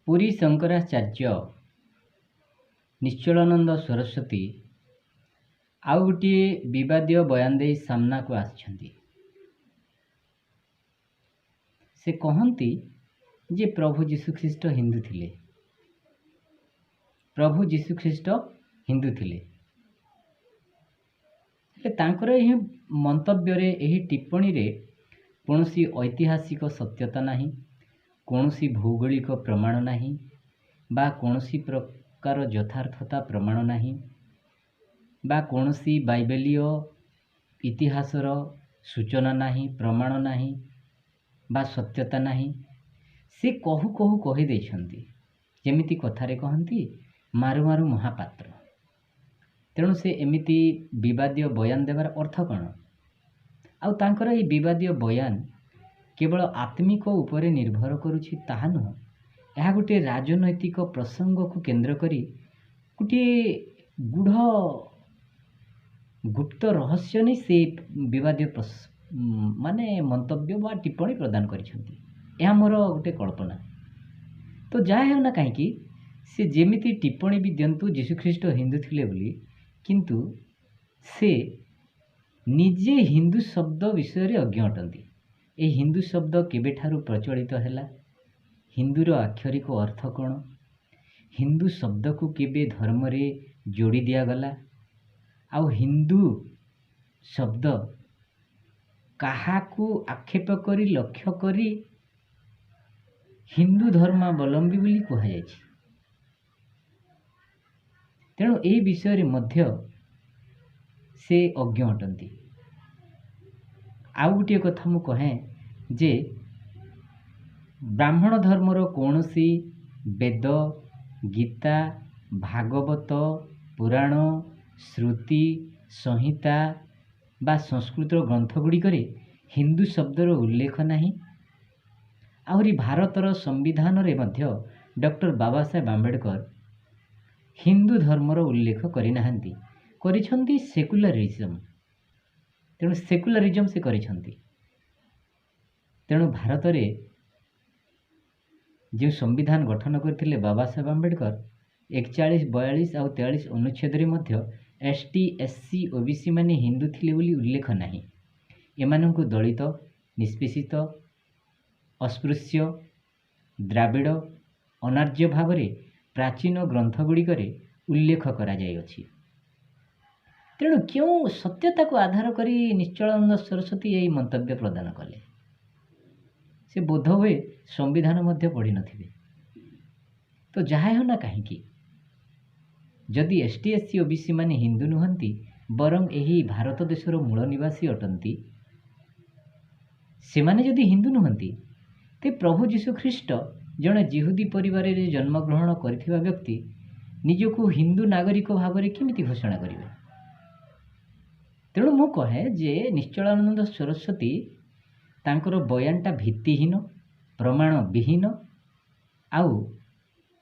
ପୁରୀ ଶଙ୍କରାଚାର୍ଯ୍ୟ ନିଶ୍ଚଳାନନ୍ଦ ସରସ୍ୱତୀ ଆଉ ଗୋଟିଏ ବିବାଦୀୟ ବୟାନ ଦେଇ ସାମ୍ନାକୁ ଆସିଛନ୍ତି। ସେ କହନ୍ତି ଯେ ପ୍ରଭୁ ଯୀଶୁଖ୍ରୀଷ୍ଟ ହିନ୍ଦୁ ଥିଲେ। ପ୍ରଭୁ ଯୀଶୁଖ୍ରୀଷ୍ଟ ହିନ୍ଦୁ ଥିଲେ। ହେଲେ ତାଙ୍କର ଏହି ମନ୍ତବ୍ୟରେ, ଏହି ଟିପ୍ପଣୀରେ କୌଣସି ଐତିହାସିକ ସତ୍ୟତା ନାହିଁ, କୌଣସି ଭୌଗୋଳିକ ପ୍ରମାଣ ନାହିଁ ବା କୌଣସି ପ୍ରକାର ଯଥାର୍ଥତା ପ୍ରମାଣ ନାହିଁ ବା କୌଣସି ବାଇବେଲୀୟ ଇତିହାସର ସୂଚନା ନାହିଁ, ପ୍ରମାଣ ନାହିଁ ବା ସତ୍ୟତା ନାହିଁ। ସେ କହୁ କହୁ କହିଦେଇଛନ୍ତି, ଯେମିତି କଥାରେ କହନ୍ତି, ମାରୁ ମାରୁ ମହାପାତ୍ର। ତେଣୁ ସେ ଏମିତି ବିବାଦୀୟ ବୟାନ ଦେବାର ଅର୍ଥ କ'ଣ? ଆଉ ତାଙ୍କର ଏଇ ବିବାଦୀୟ ବୟାନ କେବଳ ଆତ୍ମିକ ଉପରେ ନିର୍ଭର କରୁଛି ତାହା ନୁହଁ, ଏହା ଗୋଟିଏ ରାଜନୈତିକ ପ୍ରସଙ୍ଗକୁ କେନ୍ଦ୍ର କରି ଗୋଟିଏ ଗୂଢ଼ ଗୁପ୍ତ ରହସ୍ୟ ନେଇ ସେ ବିବାଦୀୟ ମାନେ ମନ୍ତବ୍ୟ ବା ଟିପ୍ପଣୀ ପ୍ରଦାନ କରିଛନ୍ତି। ଏହା ମୋର ଗୋଟେ କଳ୍ପନା। ତ ଯାହା ହେଉନା କାହିଁକି, ସେ ଯେମିତି ଟିପ୍ପଣୀ ବି ଦିଅନ୍ତୁ ଯୀଶୁଖ୍ରୀଷ୍ଟ ହିନ୍ଦୁ ଥିଲେ ବୋଲି, କିନ୍ତୁ ସେ ନିଜେ ହିନ୍ଦୁ ଶବ୍ଦ ବିଷୟରେ ଅଜ୍ଞ ଅଟନ୍ତି। ଏହି ହିନ୍ଦୁ ଶବ୍ଦ କେବେଠାରୁ ପ୍ରଚଳିତ ହେଲା, ହିନ୍ଦୁର ଆକ୍ଷରିକ ଅର୍ଥ କ'ଣ, ହିନ୍ଦୁ ଶବ୍ଦକୁ କେବେ ଧର୍ମରେ ଯୋଡ଼ି ଦିଆଗଲା, ଆଉ ହିନ୍ଦୁ ଶବ୍ଦ କାହାକୁ ଆକ୍ଷେପ କରି, ଲକ୍ଷ୍ୟ କରି ହିନ୍ଦୁ ଧର୍ମାବଲମ୍ବୀ ବୋଲି କୁହାଯାଇଛି, ତେଣୁ ଏହି ବିଷୟରେ ମଧ୍ୟ ସେ ଅଜ୍ଞ ଅଟନ୍ତି। ଆଉ ଗୋଟିଏ କଥା ମୁଁ କହେ ଯେ ବ୍ରାହ୍ମଣ ଧର୍ମର କୌଣସି ବେଦ, ଗୀତା, ଭାଗବତ, ପୁରାଣ, ଶ୍ରୁତି, ସଂହିତା ବା ସଂସ୍କୃତର ଗ୍ରନ୍ଥ ଗୁଡ଼ିକରେ ହିନ୍ଦୁ ଶବ୍ଦର ଉଲ୍ଲେଖ ନାହିଁ। ଆହୁରି ଭାରତର ସମ୍ବିଧାନରେ ମଧ୍ୟ ଡକ୍ଟର ବାବା ସାହେବ ଆମ୍ବେଦକର ହିନ୍ଦୁ ଧର୍ମର ଉଲ୍ଲେଖ କରିନାହାନ୍ତି, କରିଛନ୍ତି ସେକୁଲାରିଜମ୍। ତେଣୁ ସେକୁଲାରିଜମ୍ ସେ କରିଛନ୍ତି। ତେଣୁ ଭାରତରେ ଯେଉଁ ସମ୍ବିଧାନ ଗଠନ କରିଥିଲେ ବାବା ସାହେବ ଆମ୍ବେଦକର, 41, 42 ଆଉ 43 ଅନୁଚ୍ଛେଦରେ ମଧ୍ୟ ST, SC, OBC ମାନେ ହିନ୍ଦୁ ଥିଲେ ବୋଲି ଉଲ୍ଲେଖ ନାହିଁ। ଏମାନଙ୍କୁ ଦଳିତ, ନିଷ୍ପେଷିତ, ଅସ୍ପୃଶ୍ୟ, ଦ୍ରାବିଡ଼, ଅନାର୍ଯ୍ୟ ଭାବରେ ପ୍ରାଚୀନ ଗ୍ରନ୍ଥ ଗୁଡ଼ିକରେ ଉଲ୍ଲେଖ କରାଯାଇଅଛି। ତେଣୁ କେଉଁ ସତ୍ୟତାକୁ ଆଧାର କରି ନିଶ୍ଚଳାନନ୍ଦ ସରସ୍ୱତୀ ଏହି ମନ୍ତବ୍ୟ ପ୍ରଦାନ କଲେ? ସେ ବୋଧହୁଏ ସମ୍ବିଧାନ ମଧ୍ୟ ପଢ଼ିନଥିବେ। ତ ଯାହା ହେଉନା କାହିଁକି, ଯଦି ST, SC, OBC ମାନେ ହିନ୍ଦୁ ନୁହନ୍ତି, ବରଂ ଏହି ଭାରତ ଦେଶର ମୂଳ ନିବାସୀ ଅଟନ୍ତି, ସେମାନେ ଯଦି ହିନ୍ଦୁ ନୁହନ୍ତି, ତେ ପ୍ରଭୁ ଯୀଶୁଖ୍ରୀଷ୍ଟ ଜଣେ ଯିହୁଦୀ ପରିବାରରେ ଜନ୍ମଗ୍ରହଣ କରିଥିବା ବ୍ୟକ୍ତି ନିଜକୁ ହିନ୍ଦୁ ନାଗରିକ ଭାବରେ କେମିତି ଘୋଷଣା କରିବେ? ତେଣୁ ମୁଁ କହେ ଯେ ନିଶ୍ଚଳାନନ୍ଦ ସରସ୍ୱତୀ ତାଙ୍କର ବୟାନଟା ଭିତ୍ତିହୀନ, ପ୍ରମାଣ ବିହୀନ ଆଉ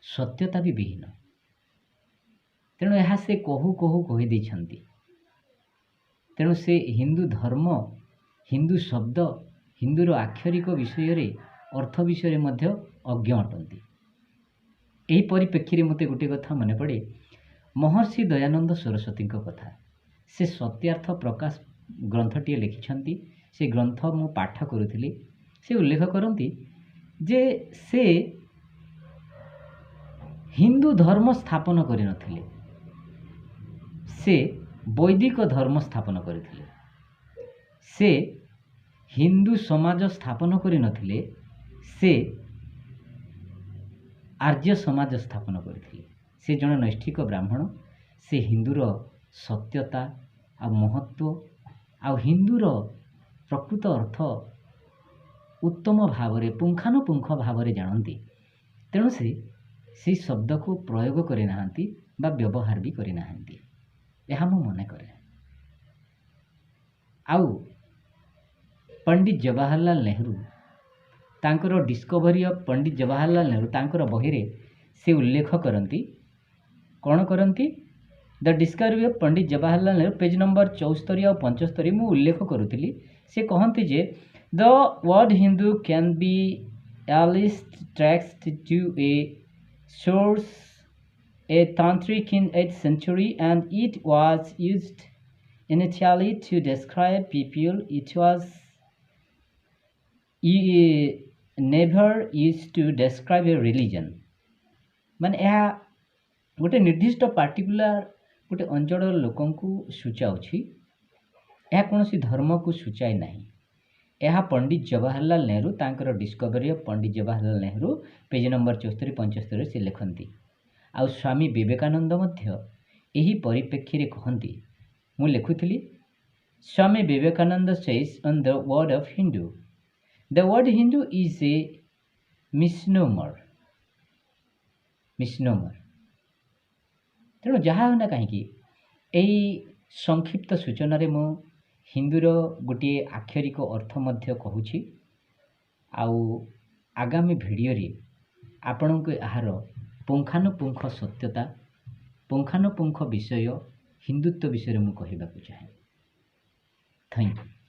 ସତ୍ୟତା ବି ବିହୀନ। ତେଣୁ ଏହା ସେ କହୁ କହୁ କହିଦେଇଛନ୍ତି। ତେଣୁ ସେ ହିନ୍ଦୁ ଧର୍ମ, ହିନ୍ଦୁ ଶବ୍ଦ, ହିନ୍ଦୁର ଆକ୍ଷରିକ ବିଷୟରେ, ଅର୍ଥ ବିଷୟରେ ମଧ୍ୟ ଅଜ୍ଞ ଅଟନ୍ତି। ଏହି ପରିପ୍ରେକ୍ଷୀରେ ମୋତେ ଗୋଟିଏ କଥା ମନେ ପଡ଼େ, ମହର୍ଷି ଦୟାନନ୍ଦ ସରସ୍ୱତୀଙ୍କ କଥା। ସେ ସତ୍ୟାର୍ଥ ପ୍ରକାଶ ଗ୍ରନ୍ଥଟିଏ ଲେଖିଛନ୍ତି। ସେ ଗ୍ରନ୍ଥ ମୁଁ ପାଠ କରୁଥିଲି। ସେ ଉଲ୍ଲେଖ କରନ୍ତି ଯେ ସେ ହିନ୍ଦୁ ଧର୍ମ ସ୍ଥାପନ କରିନଥିଲେ, ସେ ବୈଦିକ ଧର୍ମ ସ୍ଥାପନ କରିଥିଲେ। ସେ ହିନ୍ଦୁ ସମାଜ ସ୍ଥାପନ କରିନଥିଲେ, ସେ ଆର୍ଯ୍ୟ ସମାଜ ସ୍ଥାପନ କରିଥିଲେ। ସେ ଜଣେ ନୈଷ୍ଠିକ ବ୍ରାହ୍ମଣ। ସେ ହିନ୍ଦୁର ସତ୍ୟତା ଆଉ ମହତ୍ଵ ଆଉ ହିନ୍ଦୁର ପ୍ରକୃତ ଅର୍ଥ ଉତ୍ତମ ଭାବରେ, ପୁଙ୍ଖାନୁପୁଙ୍ଖ ଭାବରେ ଜାଣନ୍ତି। ତେଣୁ ସେ ସେଇ ଶବ୍ଦକୁ ପ୍ରୟୋଗ କରିନାହାନ୍ତି ବା ବ୍ୟବହାର ବି କରିନାହାନ୍ତି, ଏହା ମୁଁ ମନେ କରେ। ଆଉ ପଣ୍ଡିତ ଜବାହରଲାଲ ନେହେରୁ ତାଙ୍କର ଡିସ୍କଭରି ଅଫ୍ ପଣ୍ଡିତ ଜବାହରଲାଲ ନେହେରୁ ତାଙ୍କର ବହିରେ ସେ ଉଲ୍ଲେଖ କରନ୍ତି। କ'ଣ କରନ୍ତି? The Discovery of Pandit Jawaharlal Nehru, page number 74 ଆଉ 75 ମୁଁ ଉଲ୍ଲେଖ କରୁଥିଲି। ସେ କହନ୍ତି ଯେ the word Hindu can be earliest traced to a Source, a tantric in 8th century, and it was used initially to describe people. It was never used to describe a religion. ମାନେ ଏହା ଗୋଟେ ନିର୍ଦ୍ଦିଷ୍ଟ particular ଗୋଟେ ଅଞ୍ଚଳର ଲୋକଙ୍କୁ ସୂଚାଉଛି, ଏହା କୌଣସି ଧର୍ମକୁ ସୂଚାଏ ନାହିଁ। ଏହା ପଣ୍ଡିତ ଜବାହରଲାଲ ନେହେରୁ ତାଙ୍କର Discovery of Pandit Jawaharlal Nehru, page number 74 75ରେ ସେ ଲେଖନ୍ତି। ଆଉ ସ୍ୱାମୀ ବିବେକାନନ୍ଦ ମଧ୍ୟ ଏହି ପରିପ୍ରେକ୍ଷୀରେ କହନ୍ତି, ମୁଁ ଲେଖୁଥିଲି, Swami Vivekananda says on the word of Hindu, "The word Hindu is a misnomer." Misnomer. ତେଣୁ ଯାହା ହେଉନା କାହିଁକି, ଏହି ସଂକ୍ଷିପ୍ତ ସୂଚନାରେ ମୁଁ ହିନ୍ଦୁର ଗୋଟିଏ ଆକ୍ଷରିକ ଅର୍ଥ ମଧ୍ୟ କହୁଛି। ଆଉ ଆଗାମୀ ଭିଡ଼ିଓରେ ଆପଣଙ୍କୁ ଏହାର ପୁଙ୍ଖାନୁପୁଙ୍ଖ ସତ୍ୟତା, ପୁଙ୍ଖାନୁପୁଙ୍ଖ ବିଷୟ ହିନ୍ଦୁତ୍ୱ ବିଷୟରେ ମୁଁ କହିବାକୁ ଚାହେଁ। Thank you.